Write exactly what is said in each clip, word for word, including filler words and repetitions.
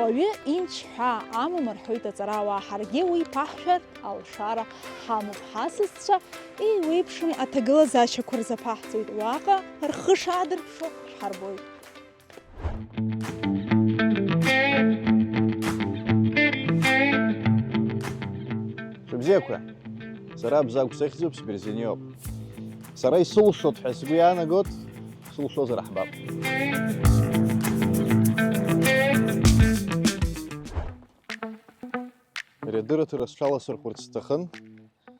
Уаҩы имч ҳәаа амам рҳәоит аҵарауаа, ҳаргьы уи ԥаҳшәар алшара ҳамоуп. Ҳасасцәа еиуеиԥшым аҭагылазаашьақәа рзаԥаҳҵоит, уаҟа рхы шаадырԥшуа шәҳарбоит. Шәыбзиақәа. Сара Абзагә сыхьӡуп, сберзениоуп. Сара исылшоит ҳәа сгәы иаанагоит, сылшозар ҳбап. Ари адырраҭара сҽаласырхәырц сҭахын.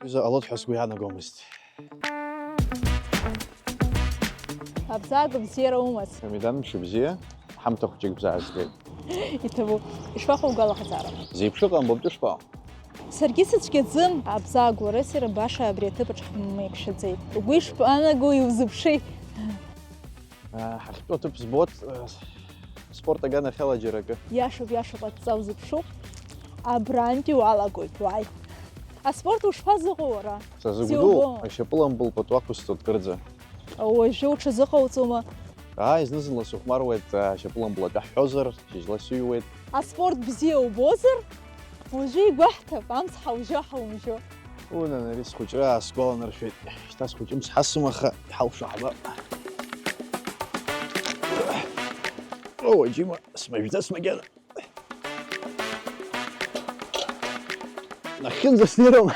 Ҩыза ҟалоит ҳәа сгәы иаанагомызт. Абзагә, бзиара умаз? Амидан, мшыбзиа, ҳамҭа хәҷык бзаазгеит. Иҭабуп. Ишԥаҟоу угәалаҟазаара? Зеиԥшыҟам, бымтәа шԥаҟоу? Саргьы сыцәгьаӡым, Абзагә, уара сара баша абри аҭыԥаҿ ҳмеиқәшәаӡеит. Угәы ишԥаанаго, иузыԥши? Ҳахьтәоу аҭыԥ збоит, спорт аганахьала џьара акы. Иашоуп, иашоуп, адҵа узыԥшуп. Абрантәи уалагоит, уааи. Аспорт ушԥазыҟоу уара? Сазыгәдуу, сиубо, ашьапылампыл пату ақәысҵоит кырӡа. Уажәы уҽазыҟауҵома? Ааи, зны-зынла сыхәмаруеит, ашьапылампыл атәы ҳҳәозар, шьыжьла сыҩуеит. Аспорт бзиа убозар, уажәы игәаҳҭап, амц ҳаужьо-ҳаумжьо. Унан, ари схәыҷра аасгәаланаршәеит. Шьҭа схәыҷымц ҳасым, аха иҳалшо ҳабап. Оо, Џьима, смажәӡац макьана. Нахьхьынӡа снеирым.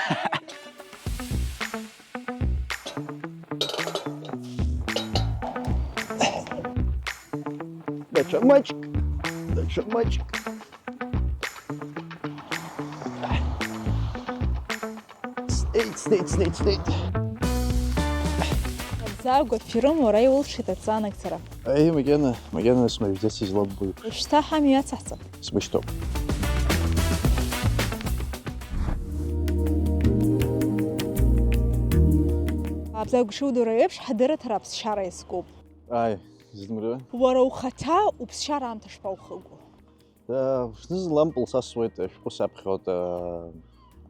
Даҽа маҷк, даҽа маҷк. Снеит, снеит, снеит, снеит. Абзагә, аферым, уара иулшеит адҵа анагӡара. Аи, макьана, макьана смажәӡац излаббо еиԥш. Уажәшьҭа ҳамҩа иацаҳҵап. Сбышьҭоуп. Абзагә, ишудыруа еиԥш, ҳдырраҭара аԥсшьара иазкуп. Ааи, зыдмырҩуа. Уара ухаҭа уԥсшьара аамҭа шԥаухыгу? Зны-зынла ампыл сасуеит, ашәҟәы саԥхьоит,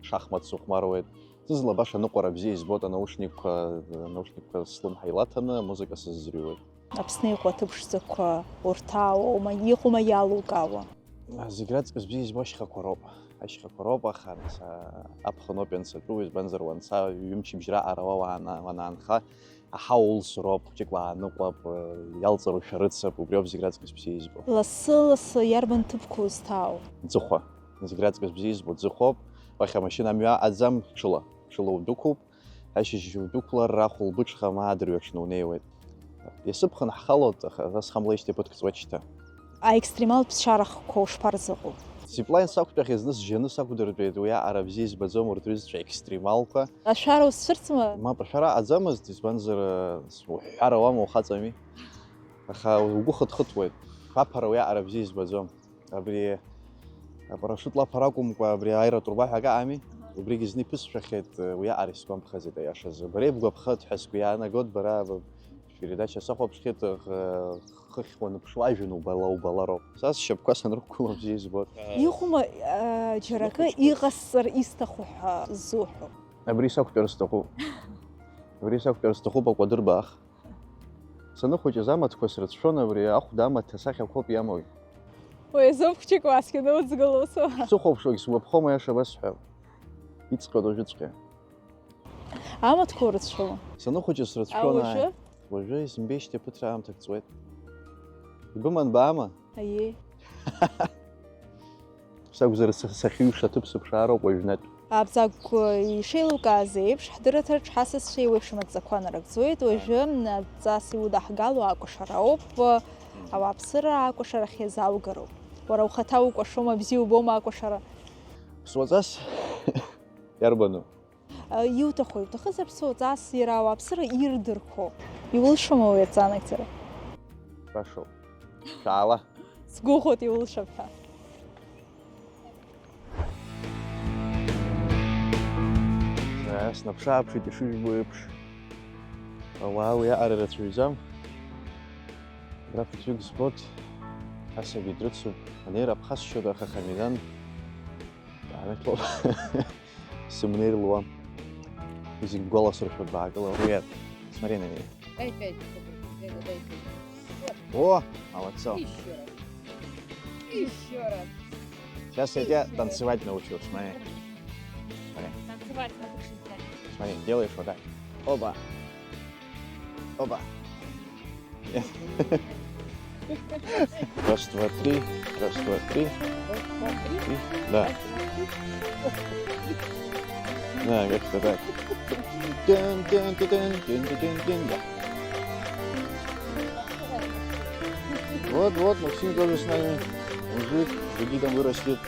шахмат сыхәмаруеит. Зны-зынла баша аныҟәара бзиа избоит, анаушникқәа, анаушникқәа слымҳа илаҭаны амузыка сызӡырҩуеит. Аԥсны иҟоу аҭыԥ ԥшӡақәа урҭ аауоума, иҟоума иалукаауа? Зегь раҵкыс бзиа избо ашьхақәа роуп. Ашьхақәа роуп, аха, нас, а, аԥхын ауп иансаҿу, избанзар, уанца ҩымчыбжь раҟара уа уаана-, уанаанха, аҳауа улсроуп, хәҷык уааныҟәап, э, иалҵыр ушәарыцап, убриоуп зегь раҵкыс бзиа избо. Лассы-лассы иарбан ҭыԥқәа узҭаау? Ӡыхәа. Зегь раҵкыс бзиа избо ӡыхәоуп. Уахь амашьына амҩа аӡам, ҽыла. Ҽыла удәықәуп. Ашьыжь удәықәлар, рахә лбыҽха ма адырҩаҽны унеиуеит. Иасыԥхын ҳхалоит, аха ас ҳамлеижьҭеи ԥыҭк ҵуеит шьҭа. Аекстремалтә ԥсшьара хкқәа ушԥарзыҟоу? Зиплайн сақәтәахьаз зны сжьаны сақәдыртәеит, уи аҟара бзиа избаӡом урҭ рҩызцәа аекстремалқәа. Ашәара узцәырҵма? Мап, ашәара аҟаӡамызт, избанзар, уҳәҳәар ауама, ухаҵами? Аха угәы хыҭхыҭуеит, шәаԥара уи аҟара бзиа избаӡом. Абри апарашют лаԥара акәымкәа, абри аеротруба ҳәа акы ыҟами? Убригьы зны иԥысшәахьеит, уи аҟара исгәамԥхаӡеит аиашазы. Бара ибгәаԥхеит ҳәа сгәы иаанагоит, бара б-, шәпередача сахәаԥшхьеит, ӷ-, хыхь уаныԥшуа ажәҩан убала, убалароуп. Са сшьапқәа санрықәгыло бзиа избоит. Иҟоума, а, џьара акы иҟасҵар исҭаху ҳәа ззуҳәо? Абри сақәтәар сҭахуп. Абри сақәтәар сҭахуп, акәадыр баах. Саныхәыҷыз амаҭқәа срыцәшәон, абри ахәда амаҭ асахьақәоуп иамоуи. Уи азоуп хәҷык уааскьаны уӡгылоу, су. Сыхәаԥшуагь сгәаԥхом, аиаша басҳәап. Иҵҟьоит уажәыҵәҟьа. Амаҭқәа урыцәшәома? Саныхәыҷыз срыцәшәон, ааи. Уажәы? Уажәы исымбеижьҭеи ԥыҭра аамҭак ҵуеит. Ибыман баама? Аиеи. Сакәзар, са-, сахьыҩша аҭыԥ сыԥшаароуп уажәнатә. Абзагә ишеилукааз еиԥш, ҳдырраҭараҿ ҳасасцәа еиуеиԥшым адҵақәа нарыгӡоит. Уажәы адҵас иудаҳгало акәашара ауп. Ауааԥсыра акәашарахь иазааугароуп. Уара ухаҭа укәашома, бзиа убома акәашара? Ԥсуаҵас иарбану? Иуҭаху, иуҭахызар, ԥсуаҵас иара ауааԥсыра ирдырқәо. Иулшома уи аҵанагӡара? Башоуп. Шәаала. Сгәыӷуеит иулшап ҳәа. Снаԥш-ааԥшит ишыжәбо еиԥш. Ауаа уи аҟара ирацәаҩӡам. Абра ԥыҭҩык збоит. Ҳасагьы дрыцуп. Анеира ԥхасшьоит, аха Хамидан Даанырԥоуп. Сымнеир луам. Зегь гәаласыршәоит баакыла. Привет. Смотри на меня. Дай пять. Дай, дай, дай пять. Вот. О, молодцо. Ещё раз. Ещё раз. Сейчас я тебя танцевать научу, смотри. Смотри. Танцевать научишь, да? Смотри, делаешь вот так. Оба. Оба. Раз, два, три. Раз, два, три. И, да. Да, как-то так. Тын, тын, тын, тын, тын, тын, тын, тын, да. Вот, вот, Максим тоже с нами. Мужик, с гидом вырастет.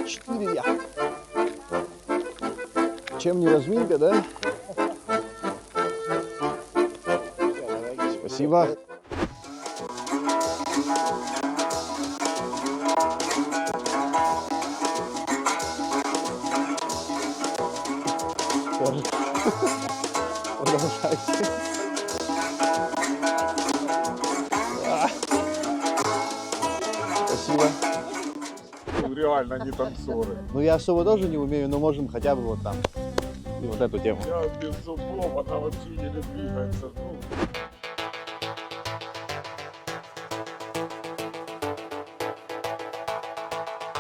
Четыре я. Чем не разминка, да? Спасибо. Продолжайте. Спасибо. Ну, реально, они танцоры. Ну, я особо тоже не умею, но можем хотя бы вот там. И вот эту тему. Я без зубов, она вообще еле двигается. Ну.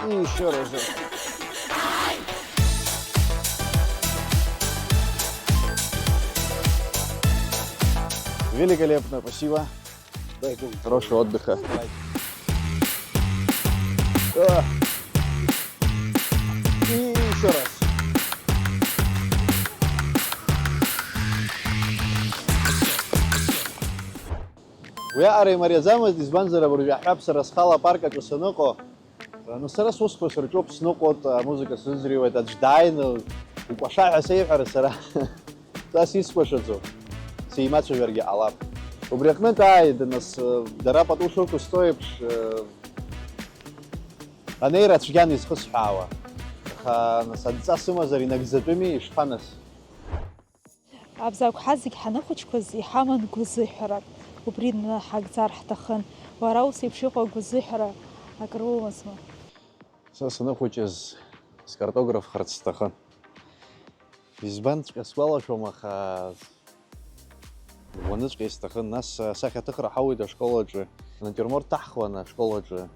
И еще разок. Великолепно, спасибо. Хорошего отдыха. А. И еще раз. Уиаҟара имариаӡамызт, избанзар, абыржәы аҳәап сара схала апарк аҿы саныҟоу, ну, сара сусқәа сырҿуп, сныҟәоит, амузыка сызрыҩуеит, аӡә дааины укәаша ҳәа сеиҳәар сара. Са сискәашаӡом, сеимацәажәаргьы ҟалап. Убри аҟнытә, ааи, нас, дара пату шрықәысҵо еиԥш, анеира цәгьан изхысҳәаауа. Аха, нас, адҵа сымазар инагӡатәыми, ишԥа, нас? Абзагә, ҳазегь ҳаныхәыҷқәаз иҳаман гәазыҳәарак, убри ныҳагӡар ҳҭахын. Уара ус еиԥш иҟоу агәазыҳәара акыр умазма? Са саныхәыҷыз скартографхарц сҭахын. Избанҵәҟьа сгәалашәом, аха уаныҵәҟьа исҭахын. Нас асахьаҭыхра ҳауеит ашкол аҿы. Натиурморт ҭаҳхуан ашкол аҿы.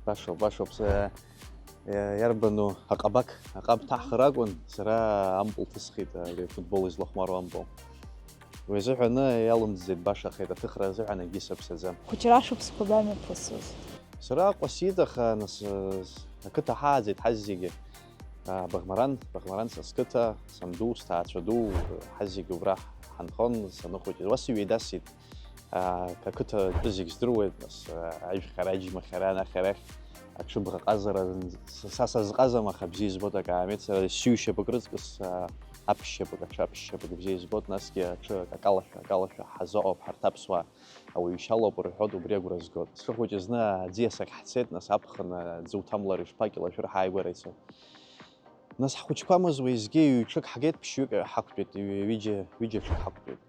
Башоуп, башоуп. Са, иа-, иарбану, аҟабақ, аҟаб ҭаҳхыр акәын, сара ампыл ҭысхит, ари афутбол излахәмаруа ампыл. Уи азыҳәаны иалымҵӡеит, башахеит, аҭыхра азыҳәан акгьы саԥсаӡам. Хәыҷра шықәсқәа бамҩаԥысуаз? Сара Аҟәа сиит, аха нас, э, ақыҭа ҳааӡеит ҳазегьы. А, Баӷмаран, Баӷмаран са сқыҭа, санду, сҭаацәа ду, ҳазегьы убра ҳанхон, саныхәыҷыз. Уа сыҩеидасит. А, ақыҭа атәы зегь здыруеит, нас, а, ажәхьара, аџьмахьара, анахь арахь аҽыбӷаҟазара, са, са сазҟазам, аха бзиа избоит акаамеҭ, сара сҩышьапык рыҵкыс, а, аԥшьшьапык, аҽаԥшьшьапык бзиа избоит, насгьы аҽы акалашәа, акалашәа ҳазыҟоуп ҳарҭ аԥсуаа, ауаҩы ишьалоуп рҳәоит, убри агәра згоит. Схы хәыҷы зны аӡиас ахь ҳцеит, нас аԥхын аӡы уҭамлар ишԥа, Кьалашәыр ҳааигәара ицоит. Нас ҳхәыҷқәамыз уеизгьы ҩ-ҽык ҳгеит, ԥшьҩык ҳақәтәеит, ҩ-, ҩыџьа, ҩыџьа ҽык ҳақәтәеит.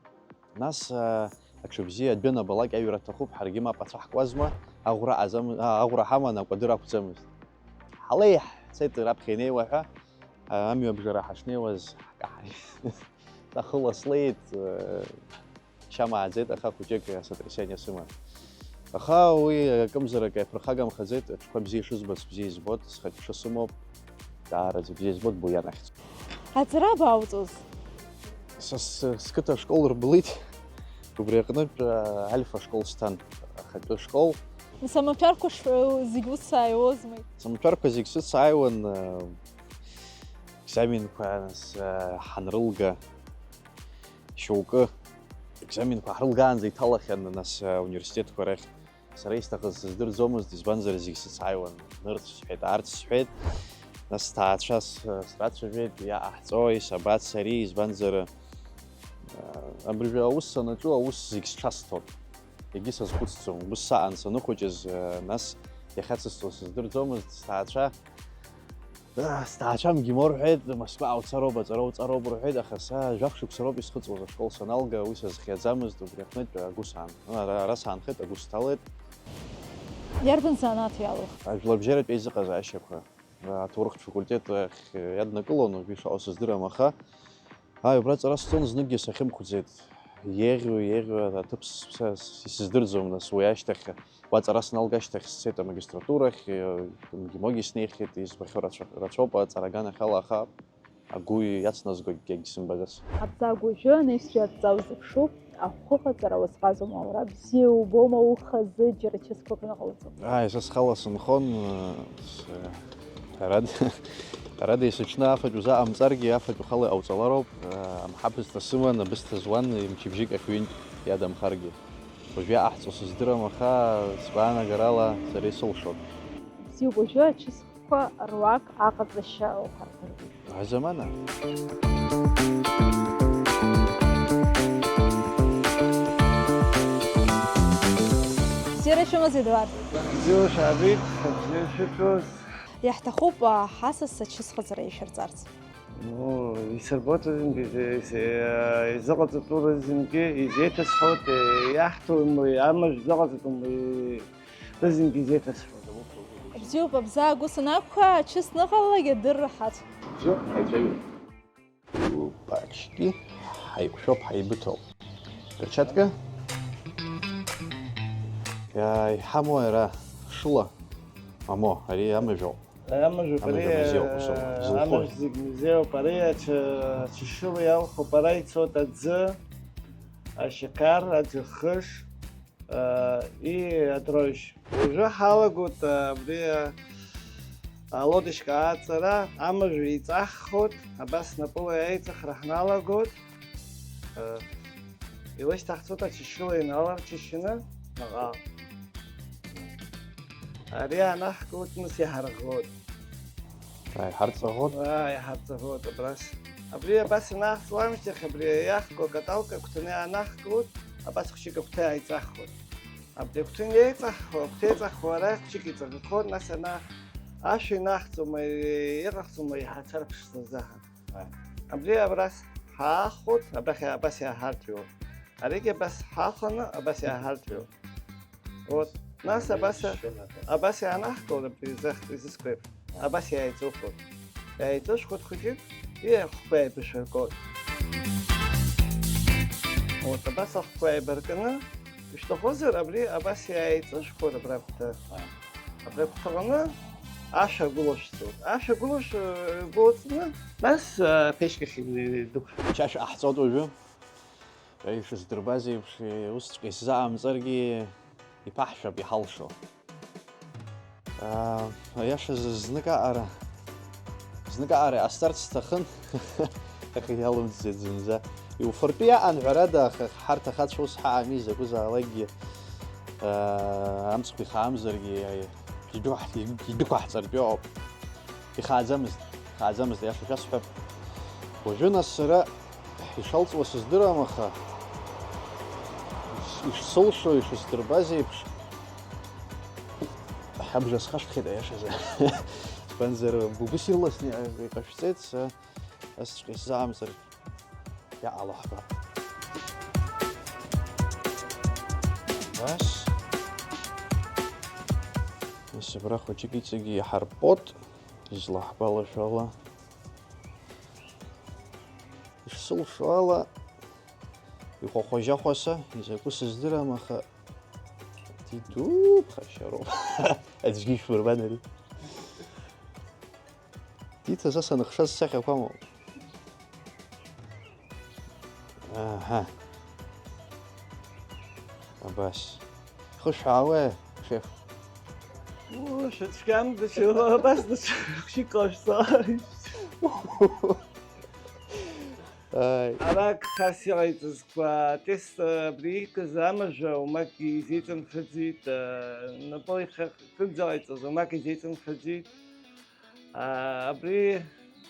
Нас, аа, аҽыбзиа адәы анабалак аҩра аҭахуп, ҳаргьы мап ацәаҳкуазма, аӷәра аӡам-, аа, аӷәра ҳаман, акәадыр ақәӡамызт. Ҳалеи ҳцеит раԥхьа инеиуа ҳәа, аа, амҩабжара ҳашнеиуаз ҳкаҳаит. Сахыла слеит, аа, Шьамааӡеит, аха хәыҷык асотрясение сыман. Аха уи акымзарак иаԥырхагамхаӡеит, аҽқәа бзиа шызбац бзиа избоит, схаҿы сымоуп, даараӡа бзиа избоит, буиан ахьӡ. Аҵара абауҵоз? Са с-, сқыҭа ашкол рбылит, убри аҟнытә, а, Альфа школ сҭан, ахатәы школ. Самаҭәарқәа ш-, зегь ус ааиуазма? Самаҭәарқәа зегь сыцааиуан, а, Екзаменқәа, нас, ҳанрылга, шьоукы екзаменқәа ҳрылгаанӡа иҭалахьан, нас, университетқәа рахь. Сара исҭахыз сыздырӡомызт, избанзар, зегь сыцааиуан, нырцә сҳәеит, аарцә сҳәеит. Нас сҭаацәа с-, срацәажәеит, иаҟаҳҵои, сабацари, избанзар, абыржәы аус санаҿу, аус зегь сҽасҭон. Егьи сазхәыцӡом, убыс саан саныхәыҷыз, нас иахьацысҵо сыздырӡомызт, сҭаацәа Сҭаацәа МГИМО рҳәеит, Москваҟа уцароуп, аҵара уҵароуп рҳәеит, аха са жәаф шықәса роуп исхыҵуаз ашкол саналга, уи сазхиаӡамызт, убри аҟнытә агәы саан. Ара, ара саанхеит, агәы сҭалеит. Иарбан занааҭ иалоу? Ажәлабжьаратә еизыҟазаашьақәа. аҭоурыхтә факультет ахь иаднакылон, уажәы ишаҟоу сыздырам, аха, ааи, убра аҵара сцон, зныкгьы сахьымхәӡеит. Еиӷьу, еиӷьу аҭыԥ с-, с-, с-, исыздырӡом, нас, уи ашьҭахь, уа аҵара сналга ашьҭахь сцеит амагистратурахь, МГИМОгьы снеихьеит, избахьоу рацәа-, рацәоуп аҵара аганахьала, аха агәы иацназго акгьы сымбаӡац. Абзагә уажәы анаҩстәи адҵа узыԥшуп, ахәхәаҟаҵара уазҟазоума, уара бзиа убома, ухазы џьара чысқәак ныҟауҵо? Ааи, са схала сынхон, с-, ҳәарад-, ҳәарада, есыҽны афатә узаҟамҵаргьы, афатә ухала иҟауҵалароуп, амҳаԥысҭа сыман, абысҭа зуан, мчыбжьык ахь ҩынтә иадамхаргьы. Уажә иаҟаҳҵо сыздырам, аха сгәаанагарала сара исылшоит. Бзиоуп, уажәы ачыс Қәа руак аҟаҵашьа уҳаргәырӷьеит. Азамана. Бзиара шәымаз, Едуард. Бзиала шәаабеит, бзиа шәыԥшәоз. Иаҳҭахуп, а, ҳасас ачысҟаҵара ишәырҵарц. Ну, исырбоит зынгьы, изы-, изы-, изыҟаҵатәу зынгьы, изеиҭасҳәоит, иаҳҭои, амажә зыҟаҵатәу, Рызынгьы изеиҭасҳәоит. Бзиоуп, абзагә ус анакәха, ачыс ныҟалалак адырра ҳацуп. Бзиоуп, ҳаицәажәоит. Пачки, ҳаиқәшәоуп, ҳаибыҭоуп. Перчатка. Иа-, иҳамоу ара, шыла. Мамо, ари амажәоуп. Амажәоуп, амажә ари, музеиуп, усоума, э, зылхои? Амажә зегь музеиуп, ари ачы-, ачышыла иалхуп, ара ицоит аӡы, ашьақар, аӡырхыш. Э, и адроишь. Уажәы ҳалагоит, э, абри, э, алодочка ааҵара, амажә еиҵаххоит, абас напыла еиҵыхра ҳналагоит. Э, илышьҭаҳҵоит ачышыла иналарчышьаны, наҟ-ааҟ. Ари анаҳкылт, нас иаҳарӷлоит. Ааи, ҳарҵаӷәӷәоит. Ааи, ҳарҵаӷәӷәоит абрас. Абри абас ианаҳҵуа амшьҭахь, абри иахго акаталка агәҭаны иаанаҳкылоит, абас хәыҷык агәҭа иааиҵаххуеит. Абри агәҭа иеиҵаххуа, агәҭа еиҵаххуа, ара хәыҷык иҵаӷәӷәоит, нас ана ашәа инаҳҵома, иҟаҳҵома, иҳацарԥшӡазаҳан. Ааи. Абри абрас ҳаахәоит, абрахь абас иааҳарҵәиуеит. Аригьы абас ҳахәаны, абас иааҳарҵәиуеит. Вот. Нас абас, абас иаанаҳкылт, абри изых-, изызкуеиԥш. Абас иааиҵыхәоит. Иааиҵышәхуеит хәыҷык, и ахәқәа еибашәыргоит. Вот, абас ахәқәа еибаркны, ишәҭахузар, абри абас иааиҵышәхуеит абра агәҭа. Абри агәҭаҟны ашә агәылашәҵоит. Ашә агәылашә-, гәылҵны, нас, а, аԥешькахь идәықәшәоит. Чашә ҟаҳҵоит уажәы. Ишыздырбаз еиԥш, усҵәҟьа исзаҟамҵаргьы, иԥаҳшәап иҳалшо. Аа, аиашазы, знык аҟара, знык аҟара иҟасҵарц сҭахын, аха иалымҵӡеит зынӡа. Иуфартәы иаҟан, ҳәарада, аха ҳарҭ ахацәа ус ҳаҟами, закәызаалакгьы, аа, амцхә ихаамзаргьы, идәықәаҳ-, идәықәаҳҵартә иҟоуп. Ихааӡамызт, ихааӡамызт, аиаша шәасҳәап. Уажәы, нас, сара ишалҵуа сыздырам, аха иш-, ишсылшо, ишысдырбаз еиԥш, ҳабжа схашҭхьеит, аиашазы. Избанзар, убыс ирласны иҟашәҵеит, са асҵәҟьа исзаамҵар иаҟало ҳбап. Абас. Нас абра хәыҷык иҵегьы иҳарпот. Излаҳгәалашәо ала, ишсылшо ала, ихәахәажьахәаса, изакәу сыздырам, аха дидуп, ԥхашьароуп. Аӡәгьы ишәмырбан ари. Диҭа са саныхшаз сахьақәамоуп. Аҳа. Абас. Ихышәаауеи, шеф? Уу, шәыцәгьам, даҽа, абас даҽа хәшьык ҟашәҵааит. Ааи. Арак хас иҟаиҵаз, кәа, тест, абри иикыз амажәа, умак изеиҵымхыӡеит, напы ихы-, кыдзалаиҵаз, умак изеиҵымхыӡеит. Аа, абри,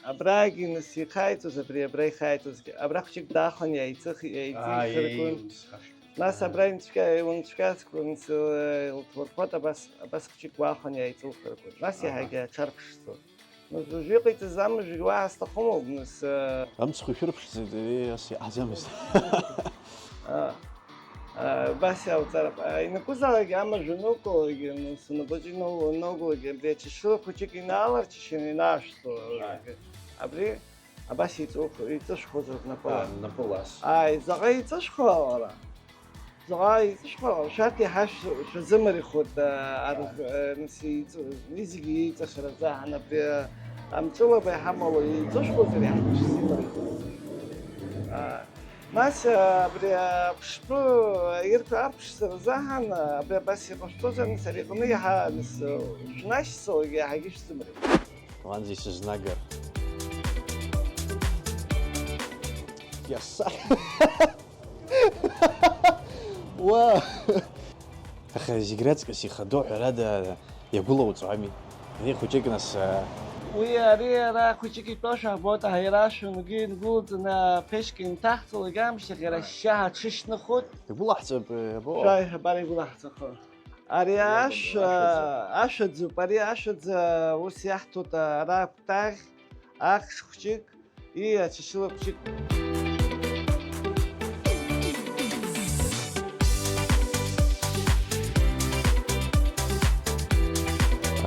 абрагьы нас ихаиҵоз, абри абра ихаиҵозгьы. Абра хәҷык даахәан, иааиҵых-, иааиҵихыргон. Ааи, ус хашҭ. Нас абра инцәа-, унцәкьацқәа, нас, э, илҭлырхуан, абас, абас хәҷык уаахәан, иааиҵылхыргон. Нас, аҳа, иаҳагьы аҽарԥшӡон. Нас уажәы иҟаиҵаз амажәгьы уаҳа сҭахымоуп, нас, э, амцхә ишәырԥшӡеит, ари ас иҟаҳҵамызт. А, Абас иауҵар, инапы залак амажә анукылогьы, нас унапаҿы иноу-, иноугылогьы, абри ачашыла хәыҷык инааларчашьаны инаашәҵо. Абри абас иҵыхәо-, иҵышәхәозар напыла. Напылас. Ааи, заҟа иҵышәхуа уара? Заҟа иҵышәхуа? Шәарҭ иаҳа шә-, шәазымарихуеит, а, ар-, а, нас иҵы-, зегьы иҵыхра азаҳан абри, а, амҵәылаба иҳамало иҵышәхуазар иаҳа шәзымарихуеит. А, Нас, абри аԥштәы ирҭ-, арԥшӡара азыҳәан, абри абас иҟашәҵозар, нас ари аҟны иаҳа, нас, шәнашьцылогьы иаҳагьы шәзымрын. Уанӡа исызнагар. Иаса. Уа! Аха зегь раҵкыс ихадоу, ҳәарада, иагәылауҵоами. Ари хәыҷык нас, а, Уи ари ара хәыҷык итәоушәа ҳбоит, аҳаирашәа нгәы ингәылҵны аԥешька инҭаҳҵалак аамышьҭахь иара ашьшьаҳәа аҽышьҭнахуеит. Игәылаҳҵап, э, або. Шәааи, абар игәылаҳҵахо. Ари Иагәылаҳҵап, ашәа, ашәаӡоуп. Ашәаӡоуп, ари ашәаӡа ус иаҳҭоит ара акәтаӷь, ахш хәҷык, Ии, ачашьыла хәҷык.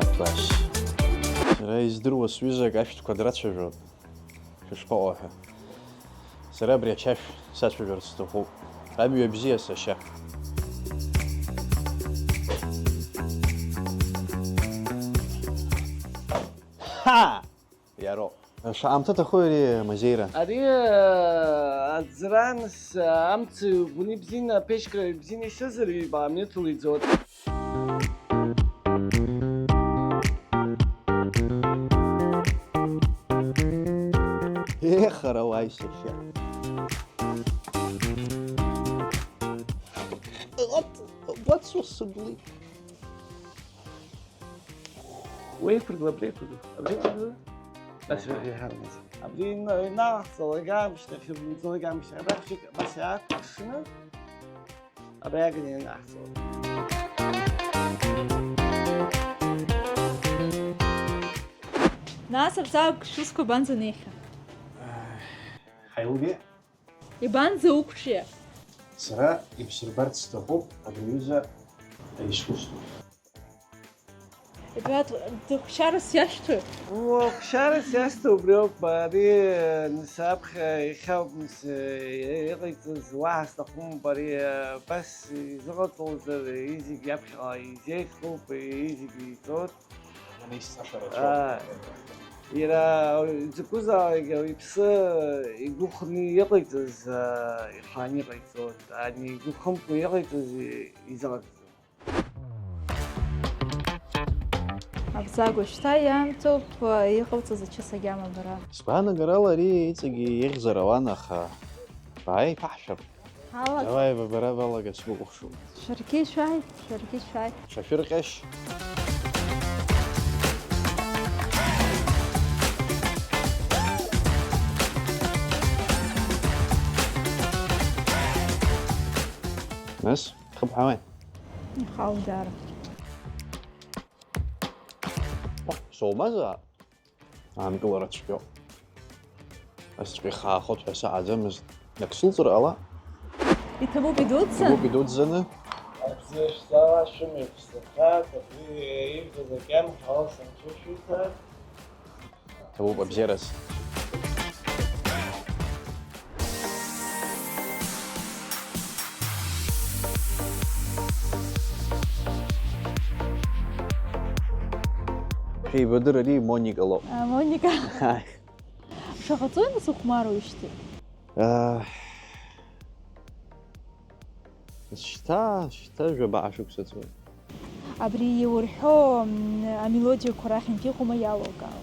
Абашь. Сара издыруа сҩызак ашәҭқәа драцәажәон. Шәышԥаҟоу ҳәа. Сара абри ачашә сацәажәарц сҭахуп. Амҩа бзиа, сашьа. Ҳа! Иароуп. Шаҟа аамҭа аҭаху ари амазеира? Ари, э, аӡра, нас, э, амца убни бзианы, аԥешька бзианы ишьҭызар, ҩба метрала иӡоит. Ех, ара уааи, сашьа. What, what's so suddenly? Уеиқәыргыл, абри еиқәыргыл. Абри еиқәыргыл. Нас иҳармыз. Абри ина-, инаҳҵалак аамышьҭахь, ибымҵалак аамышьҭахь, абра хәҷык абас иаақәыршаны, абра иаганы ианаҳҵалак. Нас, абзагә, шәусқәа банӡанеихьа? Ҳаилгеит. Ибанӡа уқәҿиа? Сара ибсырбарц сҭахуп абри аҩыза аискусство. Едуард, дыхәшьарас иашәҭои? Уа, хәшьарас иашәҭо убриоуп. Ари, нас, аԥхьа иахьа ауп, нас, иҟаиҵаз, уаҳа сҭахуп. Ари абас изыҟаҵозар, изегь иаԥхьаҟа изеиӷьхоуп, изегь иҵоит. Иара изакәызаалак иԥсы игәыхны иҟаиҵаз, ихааны иҟаиҵоит, ани игәы хымкәа иҟаиҵаз изаҟаҵаӡом. Абзагә, шьҭа иаамҭоуп иҟауҵаз ачыс агьама бара. Сгәаанагарала ари иҵегьы еиӷьзар ауан, аха бааи, иԥаҳшәап. Ҳалага. Давай, ба-, бара балага, сбыкәыхшоуп. Шәаргьы шәааи, шәаргьы шәааи. Шәашәырҟьашь? Нас, хыԥҳауеи? Ихаудара. Соумазаап. Аанкылара цәгьоуп. Асҵәҟьа ихаахоит ҳәа саҟаӡамызт. Ак сылҵыр ҟала? Иҭабуп идуӡӡан? Иҭабуп идуӡӡаны. Абзиа шәзаала, шәымҩа ԥсахааит, абри ииҳәаз агьама ҳәа ала санцәышәиҭааит. Иҭабуп абзиараз. Шәеибадыр, ари Моника лоуп. А, Моника. Ааи. Шаҟа ҵуеи нас ухәмаруижьҭеи? Аа, шьҭа, шьҭа жәабаҟа шықәса ҵуеит. Абри иурҳәо, м, амелодиақәа рахьынтә иҟоума иалоугау?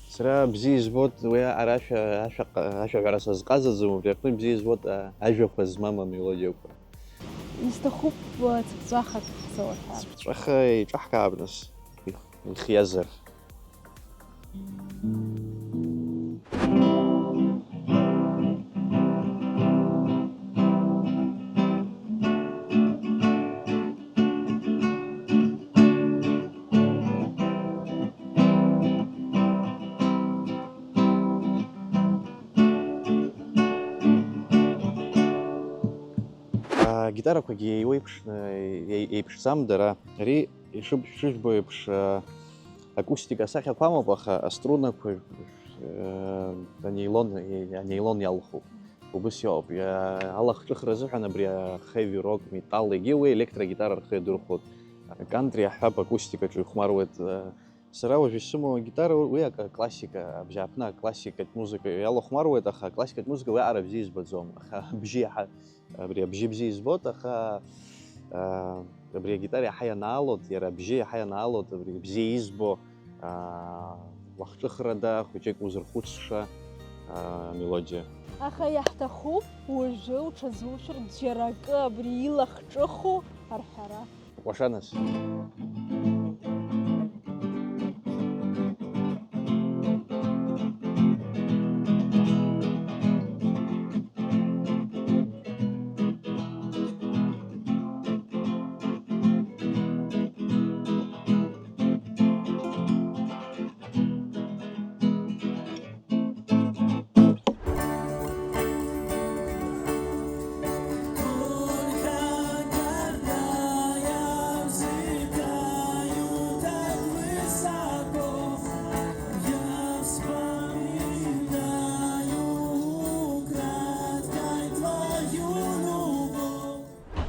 Сара бзиа избоит уи аҟара ашәа, ашәа, ашәаҳәара сазҟазаӡом, убри аҟны бзиа избоит, а, ажәақәа змам амелодиақәа. Исҭахуп, а, цыԥҵәахак ҳзауҳәар. Цыԥҵәаха еиҿаҳкаап нас, их-, ихиазар. Агитарақәагьы еиуеиԥшны, еи-, еиԥшӡам дара. Ари ишыб-, шыжәбо еиԥш, а, акустика асахьақәа амоуп, аха аструнақәа, э, анеилон, анеилон иалхуп. Убыс иоуп. Иа-, алахҿыхра азыҳәан абри а heavy rock, металл, егьи уи електрогитара рхы иадырхәоит. Акантри аҳәап, акустикаҿы ихәмаруеит. Сара уажә исымоу агитара, уи ак-, аклассика, абжьааԥны аклассикатә музыка иалахәмаруеит, аха аклассикатә музыка уи аҟара бзиа избаӡом. Аха абжьы иаҳа, абри абжьы бзиа избоит, аха, а, абри агитара иаҳа ианаалоит, иара абжьы иаҳа ианаалоит, абри бзиа избо, а, лахҿыхрада, хәыҷык узырхәыцша, а, мелодиа. Аха иаҳҭахуп уажәы уҽазушьыртә џьара акы абри илахҿыху арҳәара. Кәаша нас.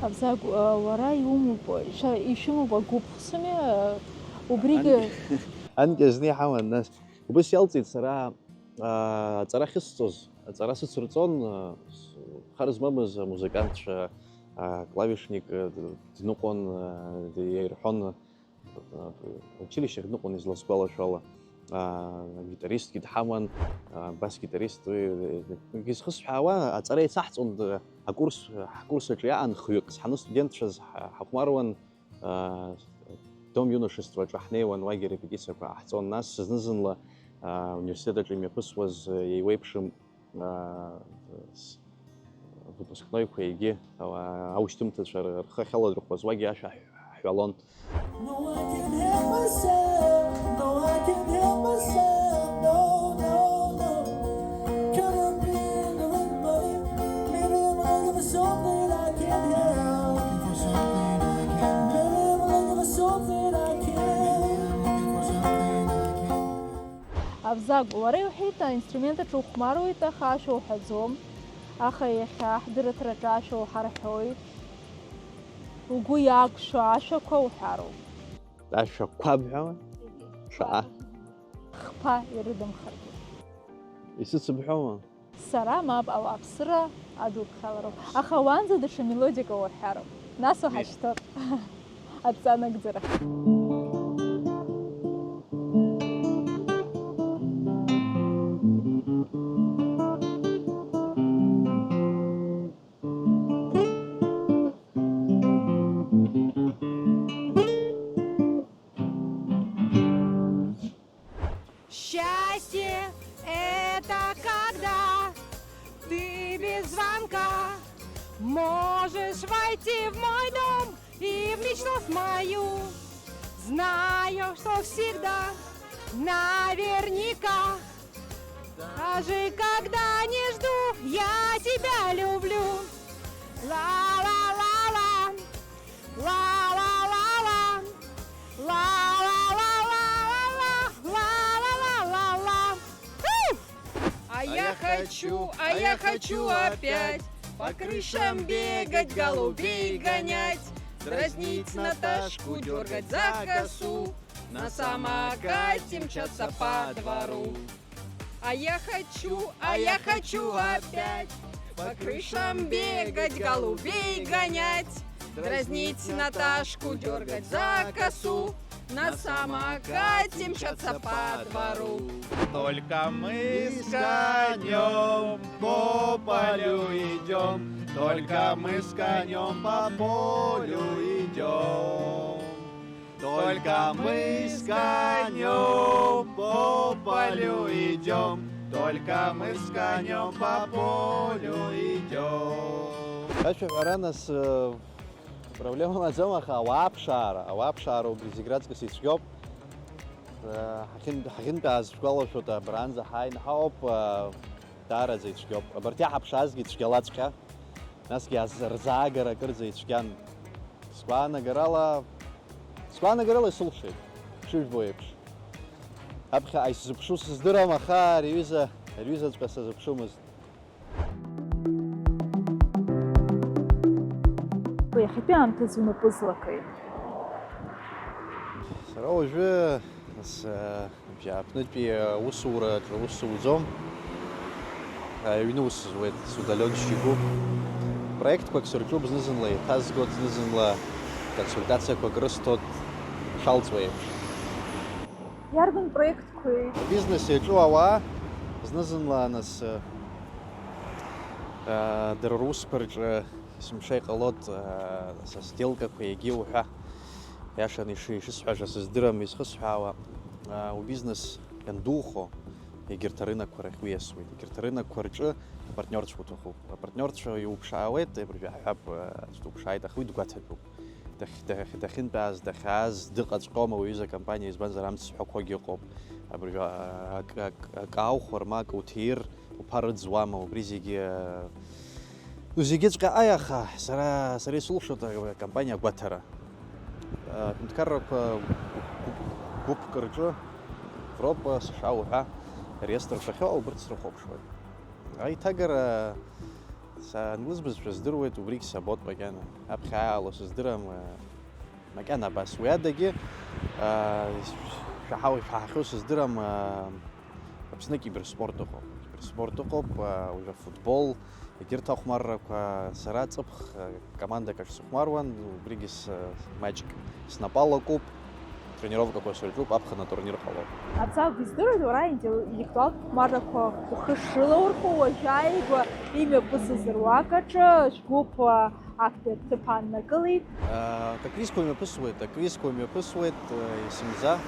Абзагә, уара иумоуп, шәа-, ишәымоуп агәыԥ хсуми, убригьы. Анкьа, анкьа зны иҳаман, нас. Убыс иалҵит сара, аа, аҵара ахьысҵоз, аҵара сыцырҵон, аа, с-, хар змамыз амузыкантцәа, аа, клавишник, аа, д-, дныҟәон, аа, д-, иаирҳәон, аа, училище ахь дныҟәон изласгәалашәо ала. Аа, гитаристгьы дҳаман, аа, бас-гитарист, уи, егьи зхысҳәаауа аҵара еицаҳҵон, д-, акурс, ҳкурс аҿы иаан хҩык, ҳаныстудентцәаз ҳа-, ҳахәмаруан, аа, Дом юношестваҿы ҳнеиуан, уагьы репетициақәа ҟаҳҵон. Нас зны-зынла, аа, университет аҿы имҩаԥысуаз, еиуеиԥшым, аа, с-, выпускнойқәа егьи, аа, аушьҭымҭацәа р-, рхы ахьаладырхәуаз, уагьы ашәа ҳ-, ҳҳәалон. No, I can't help myself, no, I can't help myself, no, no, no. Caught up in the limbo, maybe I'm looking for something I can't help. Maybe I'm looking for something I can't. Абзагә, уара иуҳәеит, аинструмент аҿы ухәмаруеит, аха ашәа уҳәаӡом, аха иахьа ҳдырраҭараҿы ашәа уҳарҳәоит. Угәы иақәшәо ашәақәа уҳәароуп. Ашәақәа бҳәама? Шаҟа? Хԥа ирыдымхаргьы. Исыцыбҳәома? Сара мап, ауааԥсыра адуԥхьалароуп. Аха уанӡа даҽа мелодиак уҳәароуп. Нас уҳашьҭоуп. Адҵа нагӡара. Счастье — это когда ты без звонка можешь войти в мой дом и в мечту в мою. Знаю, что всегда, наверняка, даже когда не жду, я тебя люблю. Ла-ла-ла-ла, ла-ла-ла-ла, ла-ла-ла-ла-ла, ла-ла-ла-ла-ла. Фу! А я хочу, а я хочу опять по крышам бегать, голубей гонять, дразнить Наташку, дёргать за косу, на самокате мчаться по двору. А я хочу, а я хочу опять по крышам бегать, голубей гонять, дразнить Наташку, дёргать за косу, на самокате мчаться по двору. Только мы с конём по полю идём, только мы с конём по полю идём. Только мы с конём по полю идём, только мы с конём по полю идём. Ашәаҳәара нас, э, проблема маӡам, аха ауааԥшаара, ауааԥшаара убри зегь раҵкыс ицәгьоуп. Э, ҳахьын-, ҳахьынтәааз шәгәалашәоит, абранӡа ҳааины ҳауп, э, даараӡа ицәгьоуп. Абарҭ иаҳаԥшаазгьы цәгьалаҵәҟьа. Насгьы аз-, рзаагара акырӡа ицәгьан. Сгәаанагарала, сгәаанагарала исылшеит, шыжәбо еиԥш. Аԥхьаҟа исзыԥшу сыздырам, аха ари аҩыза, ари аҩызаҵәҟьа сазыԥшымызт. Иахьатәи аамҭазы унапы злакеи? Сара уажәы с-, абжьааԥнытәи аусураҿы аус зуӡом. Аҩны ус зуеит, с удаленщикуп. Проектқәак сырҿуп, зны-зынла еиҭазгоит, зны-зынла консультациақәак рысҭоит, шалҵуа еиԥш. Иарбан проектқәеи? Бизнес иаҿу ауаа зны-зынла, нас, а, дара русқәа рҿы есымша иҟалоит, а, са сделкақәа егьи уҳәа. Иашаны иши-, ишысҳәаша сыздырам, изхысҳәаауа, а, убизнес иандухо, егьырҭ арынокқәа рахь уиасуеит. Егьырҭ арынокқәа рҿы апартниорцәа уҭахуп. Апартниорцәа иуԥшаауеит, абыржәы ҳҳәап, а, аӡә дуԥшааит, аха уи дгәаҭатәуп. Дахь-, дахь-, дахьынтәааз, дахьааз дыҟаҵәҟьома уҩыза акомпаниа, избанзар, амц зҳәақәогьы ыҟоуп. Абыржәы, а, акы, акы, акы аухәар, ма акы уҭир, уԥа рыӡуама, убри зегьы, а, ну, зегьыҵәҟьа аиаха, сара, сара исылшоит акомпаниа агәаҭара. А, аҳәынҭқаррақәа гәыԥ-, гәыԥк рҿы, Европа, США уҳәа, реестр шахьыҟоу, убырҭ срыхәаԥшуеит. Аиҭагара, са англыз бызшәа здыруеит, убригь сабот макьана. Аԥхьа ааиаало сыздырам, а, макьана абас. Уи адагьы, а, шәаҳау-, шәаҳахьоу сыздырам, а, Аԥсны киберспорт ыҟоуп. Киберспорт ыҟоуп, а, уажәы афутбол, егьырҭ ахәмаррақәа. Сара ҵыԥх, а, командак аҿы сыхәмаруан, убригьы с-, маҷк снапы алакуп, тренировкақәа сырҿуп, аԥхын атурнир ҟалоит. Абзагә, издыруеит, уара интеллектуалтә хәмаррақәа ухы шрылаурхәо, уажәааигәа имҩаԥысыз руак аҿы шәгәыԥ, а, актәи аҭыԥ ааннакылеит. А, аквизқәа мҩаԥысуеит, аквизқәа мҩаԥысуеит, а, есымза.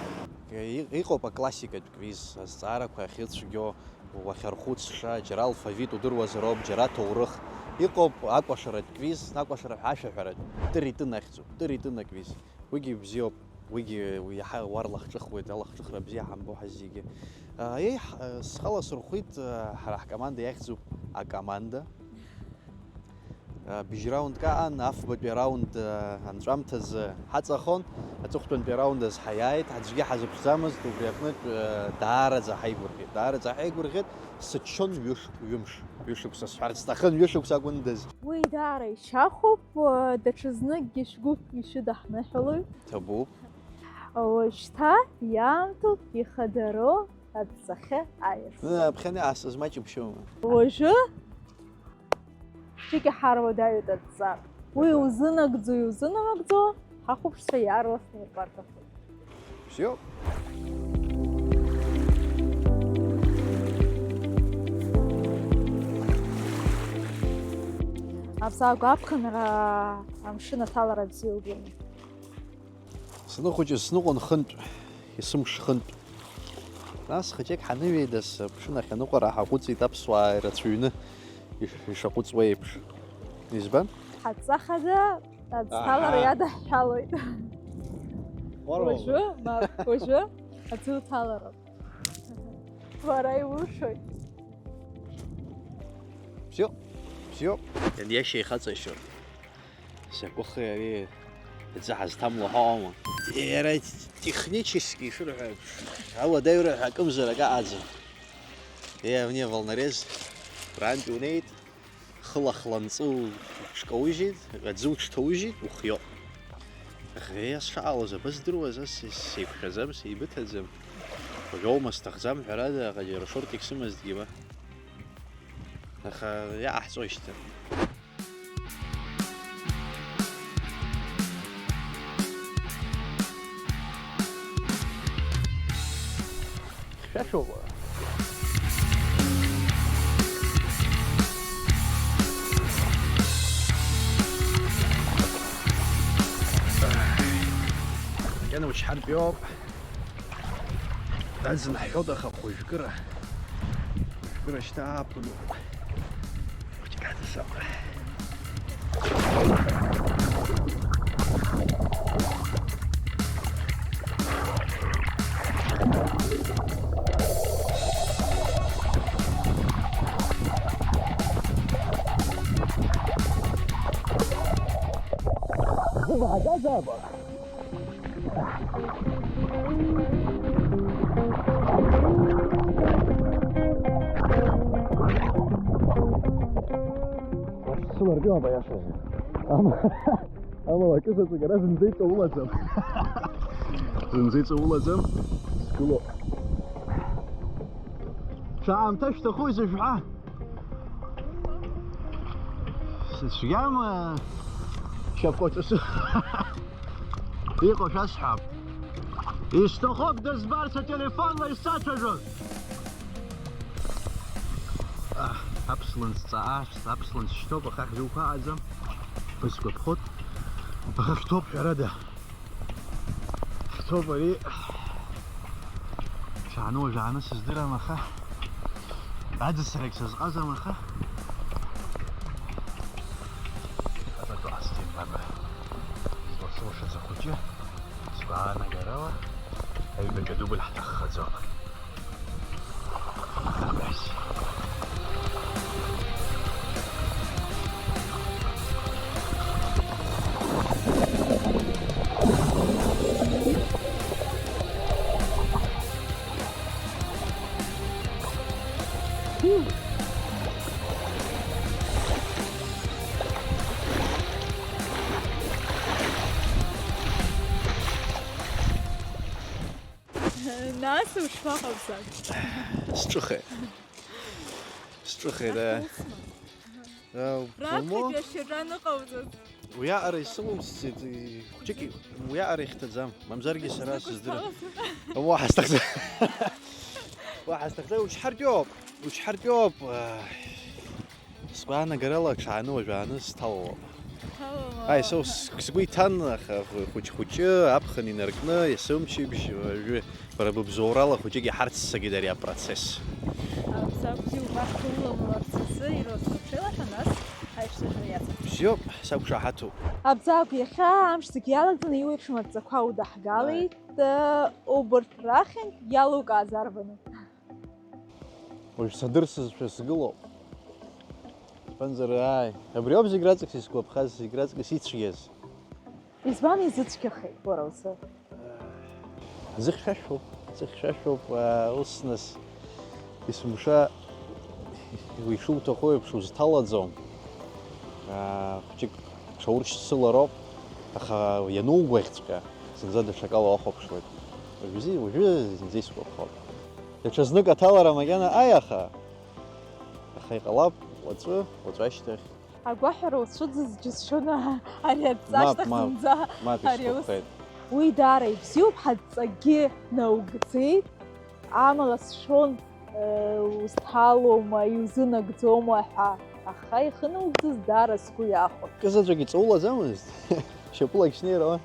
И-, иҟоуп аклассикатә квиз, азҵаарақәа ахьыцәгьоу, уахьархәыцша, џьара алфавит удыруазароуп, џьара аҭоурых. Иҟоуп акәашаратә квиз, акәашара ҳәа ашәаҳәаратә, тыр-итын ахьӡуп, тыр-итын аквиз. Уигьы бзиоуп, уигьы иаҳа уарлахҿыхуеит, алахҿыхра бзиа ҳамбо ҳазегьы. А, еи, ҳ-, схала сырхәит, а, ҳара ҳкоманда иахьӡуп акоманда. Быжь раундк аан, афбатәи араунд анҵәамҭазы ҳаҵахон, аҵыхәтәантәи араунд азы ҳаиааит, аӡәгьы ҳазыԥшӡамызт, убри аҟнытә даараӡа ҳаигәырӷьеит, даараӡа ҳаигәырӷьеит, сыччон ҩышк-, ҩымш, ҩышықәса сҳәарц сҭахын, ҩышықәса акәындаз. Уи даара ишьахәуп, даҽазныкгьы шәгәыԥ ишәыдаҳныҳәалоит. Ҭабуп. Уажәшьҭа иаамҭоуп ихадароу адҵахьы аиасра. Аԥхьаны ас-, змаҷ ибшьома? Уажәы Ԥшьыкьа ҳаруадаҩуп адҵа. Уи узынагӡо, иузынамыгӡо, ҳахәаԥшцәа иаарласны ирбарҭахоит. Бзиоуп. Абзагә аԥхынра амшын аҭалара бзиа убома? Саныхәыҷыз сныҟәон хынтә, есымш хынтә. Нас хәыҷык ҳаныҩеидас, аԥшын ахь аныҟәара ҳаҟәыҵит аԥсуаа ирацәаҩны иш-, ишаҟәыҵуа еиԥш. Избан? Ҳадҵа хада аӡҭалара Аҳа. Иадаҳҳәалоит. Уара Уажәы, уара. Мап, уажәы аӡы уҭалароуп. Уара иулшоит. Бзиоуп, бзиоуп. Ианиашьа ихаҵашьо. Закәыхи ари аӡы ҳазҭамло ҳауама? Иара технически ишырҳәо еиԥш, ауадаҩра ҳәа акымзарак аҟаӡам. Иа, абни аволнорез, рантә унеит, хыла хланҵы уҽкаужьит, аӡы уҽҭаужьит, ухиоуп. Аха иа сшаҟалоз абыздыруаз, ас сеиқәшәаӡам, сеибыҭаӡам. Уажәоума сҭахӡам, ҳәарада, аха џьара шортик сымазҭгьы ба. Аха иааҳҵоижьҭеи. Хьшәашәоума? Макьана учҳартәиоуп. Аӡын ҳҳәоит, аха хәыжәкыра. Хәыжәкыра шьҭа ааԥынуп. Хәыҷык аҵасоуп. Сыларгылап аиашазы. Ама, амала акы заҵәык ара зынӡа иҵаулаӡам. Зынӡа иҵаулаӡам. Сгылоуп. Шәаамҭа шәҭахузеи шәҳәа? Сыцәгьам, шьапҟәаҿы сы-, иҟоу шәасҳәап. Исҭахуп дызбарц ателефонла исацәажәоз. Аҳ, аԥслымӡ ҵаа, аԥслымӡ шьҭоуп, аха ҳжьуқәа ааӡам. Исгәаԥхоит. Аха хьҭоуп, ҳәарада. Хьҭоуп ари. Шааны уажәааны сыздырам, аха аӡысарагь сазҟазам, аха. Иҟаҵатәу ҟасҵеит, баба. Слаша-лашаӡа хәыҷы, сгәаанагарала, аҩбатәи адубль ҳҭаххаӡом. Нас ушԥаҟауҵаз? Сҿыхеит. Сҿыхеит, аа. Ҳәа усма? Э, раԥхьатәи умоу? Ашьаҿа аныҟауҵаз. Уиаҟара исылоусӡеит, хәҷык, уиаҟара ихьҭаӡам. Мамзаргьы сара сыздырам. Сзықәсҵалаз. Уаҳа сҭахӡам. Уаҳа сҭахӡам, учҳартәиоуп, учҳартәиоуп. Сгәаанагарала, ҽааны уажәааны сҭалалап. Ҭалалап. Аи, са ус сгәы иҭан, аха хәыҷ-хәыҷы аԥхын инаркны, есымчыбжь, уажәы бара быбзоурала хәыҷык иҳарццакит ари апроцесс. Абзагә бзиа убарҭ уламларц азы ирацәоуп шәеилаҳәа, нас аиҿцәажәара иаҵанакуеит. Бзиоуп, сақәшаҳаҭуп. Абзагә, иахьа амш зегь иалагӡаны иуеиԥшым адҵақәа удаҳгалеит, э, убырҭ рахьынтә иалукааз арбану? Уажә садырсызшәа сгылоуп. Избанзар, ааи, абриоуп зегь раҵкыс исгәаԥхаз, зегь раҵкыс ицәгьаз. Избан изыцәгьахеит уара узы? Ӡы хьшәашәоуп, ӡы хьшәашәоуп, аа, ус нас, есымша, уи ишуҭаху еиԥш узҭалаӡом. Аа, хәҷык ҽауршьцылароуп, аха ианугәаӷьҵәҟьа, зынӡа даҽакала уахәаԥшуеит. Уажәы, уажәы зынӡа исгәаԥхом. Даҽазнык аҭалара макьана ааи, аха, аха иҟалап уаҵәы, уаҵәы ашьҭахь. Агәаҳәара уцәыӡыз џьысшьоны ари адҵа Мап, ашьҭахь мап, зынӡа мап, ари аус. Исгәаԥхеит. Уи даара ибзиоуп, ҳадҵакгьы наугӡеит, амала сшәон, э, узҭалома, иузынагӡома ҳәа, аха ихынаугӡаз даара сгәы иахәон. Кызаҵәык иҵоулаӡамызт, шьапылагь шнеиуан.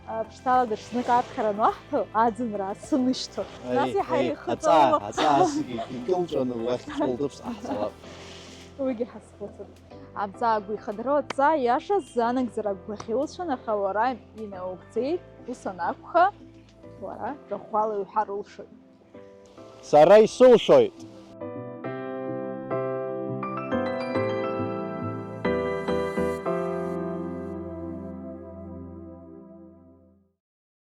Аԥшҭала даҽазнык аԥхьара ануаҳҭо, аӡынра асы нышьҭо. Ари, нас иаҳа ари, ихы аҵаа, ҵоуло. Аҵаа асгьы икылҵәаны уахь ҵкәылдыԥс ҟаҳҵалап. Уигьы ҳазхәыцып. Абзагә ихадароу адҵа иашаз занагӡара агәгәаӷьы уцәан, аха уара инаугӡеит, ус анакәха, уара рахәала иуҳәар улшоит. Сара исылшоит.